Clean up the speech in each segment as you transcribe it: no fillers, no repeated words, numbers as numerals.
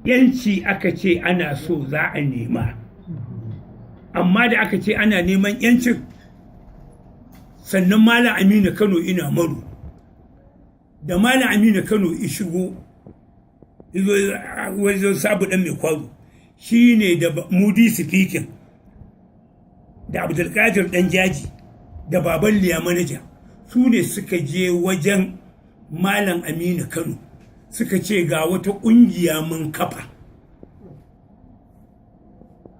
Yanci aka ce ana so za a nema, amma da aka ce ana neman yancin, sannan Malam Aminu Kano ina Maru, da Malam Aminu Kano i shigo wajen Sabu Dan Mai Kwaro, shi ne da Mudi Speaking da Abdulkadir Dan Jaji da Baban Liya Manaja, su ne suka je wajen Malam Aminu Kano, suka ce ga wata ƙungiya mun kafa,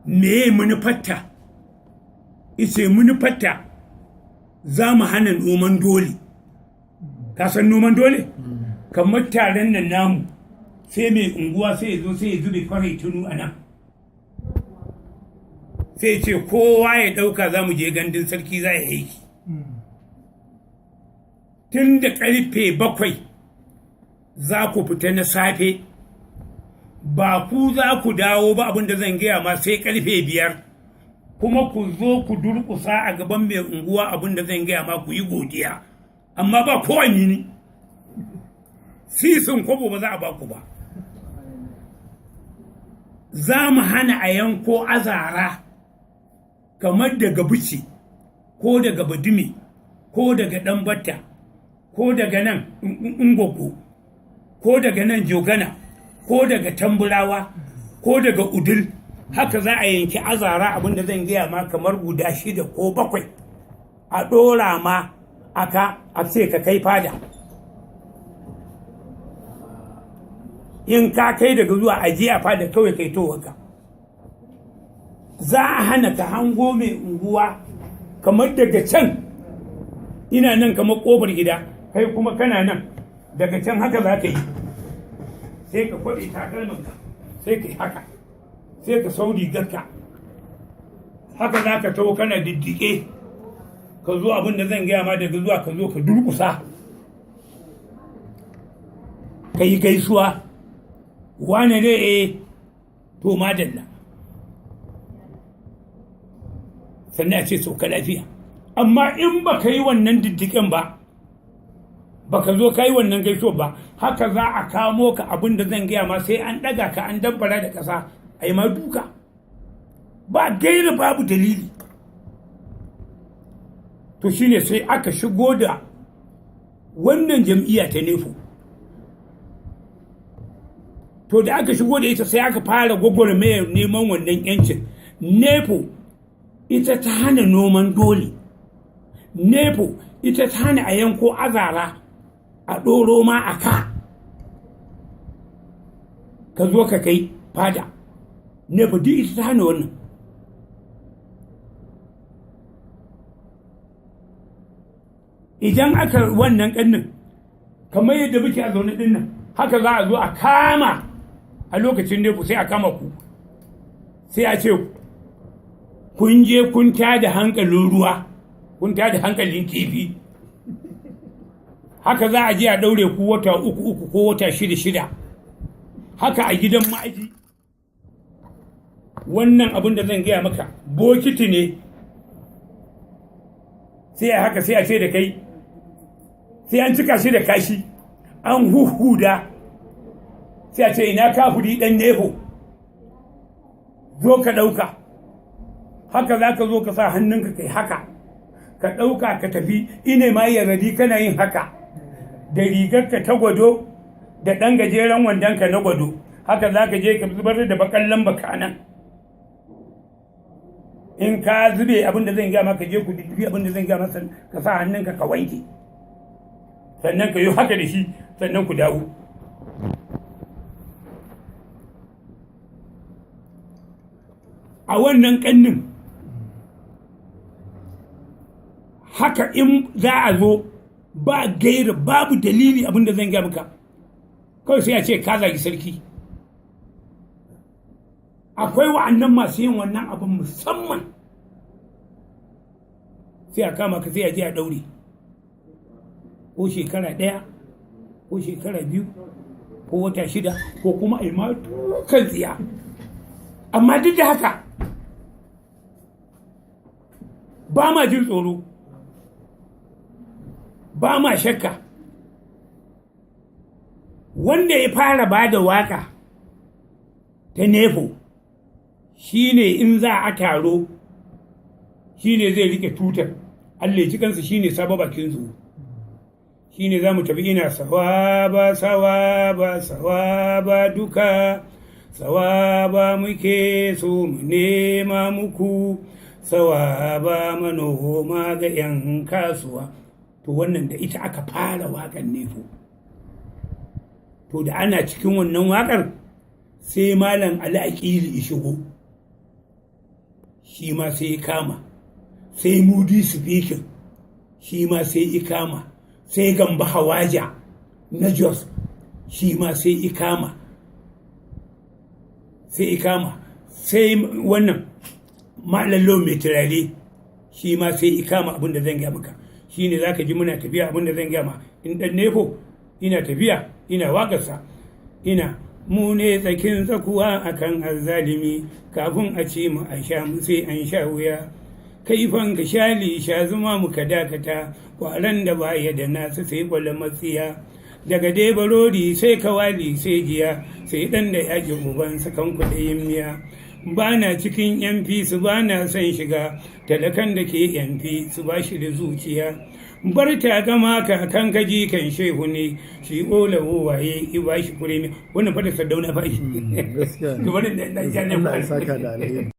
meye manufarta? Ice manufarta za mu hana noman dole. Ka san noman dole? Kamar taron nan namu, sai mai unguwa sai ya zo, sai ya zube kwarai tunu a nan, sai ce kowa ya ɗauka, za mu je Gandun Sarki za ya aiki. Tun da karfe 7 za ku fita na safe, ba ku za ku dawo ba, abinda zan gaya ma, sai karfe 5. Kuma ku zo ku durƙusa a gaban mai unguwa, abinda zan gaya ma, ku yi godiya, amma ba kowanne ni sisin kwabo ba za a ba ku ba. Za mu hana a yanko azara kamar daga Bici ko daga Badime ko daga Ɗanbatta ko daga nan Ungogo ko daga nan Jogana ko daga Tamburawa ko daga Udul. Haka za a yanki azara, abinda zan gaya ma, kamar guda shida ko bakwai, a ɗora ma aka a ce ka kai fada. In ka kai, daga zuwa aje a fada kawai kai towarka. Za a hana ka hango mai unguwa kamar daga can, ina nan kamar kofar gida, kai kuma kana nan daga can, haka za ka yi, sai ka kwaɗe takalmanka, sai ka yi haka, sai ka sau rigarka, haka za ka taho kana diddike ka zo, abin da zan gaya ma, daga zuwa ka zo ka durƙusa ka yi gaisuwa, wane ne? Eh, to madalla. Sannan a ce sauka lafiya. Amma in ba ka yi wannan diddiken ba, ba ka zo ka yi wannan gaisuwa ba, haka za a kamo ka, abin da zan gaya ma, sai an ɗaga ka an dambara da ƙasa, a yi ma duka ba gaira babu dalili. To shine sai aka shigo da wannan jam'iyya ta NEPU. To da aka shigo da ita, sai aka fara gwagwarmayar neman wannan yancin. NEPU ita ta hana noman dole. NEPU ita ta hana a yanko azara a ɗoro ma a ka, ka zo ka kai fada. NEPU duk ita ta hana wannan. Idan aka wannan ƙannin, kamar yadda muke a zaune ɗin nan, haka za a zo a kama a lokacin NEPU, sai a kama ku, sai a ce kun je kun tada hankalin ruwa, kun tada hankalin kifi. Haka za a je a ɗaure ku wata uku uku ko wata shida shida, haka a gidan ma'aji. Wannan abin da zan gaya maka bokiti ne, sai a haka, sai a ce da kai sai an cika shi da kashi, an huhuda, sai a ce ina kafuri dan NEPU, zo ka ɗauka. Haka za ka zo ka sa hannunka kai haka, ka ɗauka ka tafi. Ine ma yaradi kana yin haka da rigarka ta gwado da ɗan gajeren wandonka na gwado, haka za ka je ka zubar da bakan lamba ka nan. In ka zube, abin da zan gaya maka, je ku duddufi, abin da zan gaya masa, ka sa hannunka ka wanke, sannan ka yi haka da shi, sannan ku dawo. A wannan kannin haka in za a zo ba gaira babu dalili, abin da zan gaya maka, kawai sai a ce ka zagi sarki. Akwai wa'annan masu yin wannan abin musamman, sai a kama ka, sai a je a daure ko shekara 1 ko shekara 2 ko wata 6 ko kuma a yi ma dukan tsiya. Amma duk da haka ba ma jin tsoro, ba ma shakka. Wanda ya fara ba da waka Ta NEPO shi ne in za a taro, shi ne zai rike tutar. Allah ya ji kansa, shi ne Sabo Bakin Zuwo. Shi ne za mu tafi ina sawaba, sawaba, sawaba, duka sawaba muke so mu nema muku, sawaba manoma ga 'yan kasuwa. To, wannan da ita aka fara waƙar NEPO. To, da ana cikin wannan waƙar, sai Malam Ali Aƙili ya shigo, shi ma sai ya kama. Sai Mudi Speaking, shi ma sai ya kama. Sai Gamba Hawaja na Jos, shi ma sai ya kama, sai ya kama. Sai wannan Malallo mai turare, shi ma sai ya kama. Abin da zan gaya maka shi ne za ka ji muna tafiya. Abin da zan gaya ma, in ɗan NEPO ina tafiya, ina waƙarsa, ina mu ne tsakin tsakuwa akan azzalimi, kafin a ce mu a sha mu sai an sha wuya, kaifan ka shali sha zuma muka dakata, kwaran da baya da nasu sai kwale matsiya, daga debarori sai kawali sai jiya, sai dan da yaƙi uban kan kuɗayin miya. Ba na cikin yan su, ba na son shiga talakan da ke yan su, ba shi da zuciya. Bar ta gama ka kan kaji kan shehu ne shi olawo waye i ba shi kuremi. Wannan fa da Sardauna fa shi. Gaskiya ne. To, bari da Allah ya saka da alheri.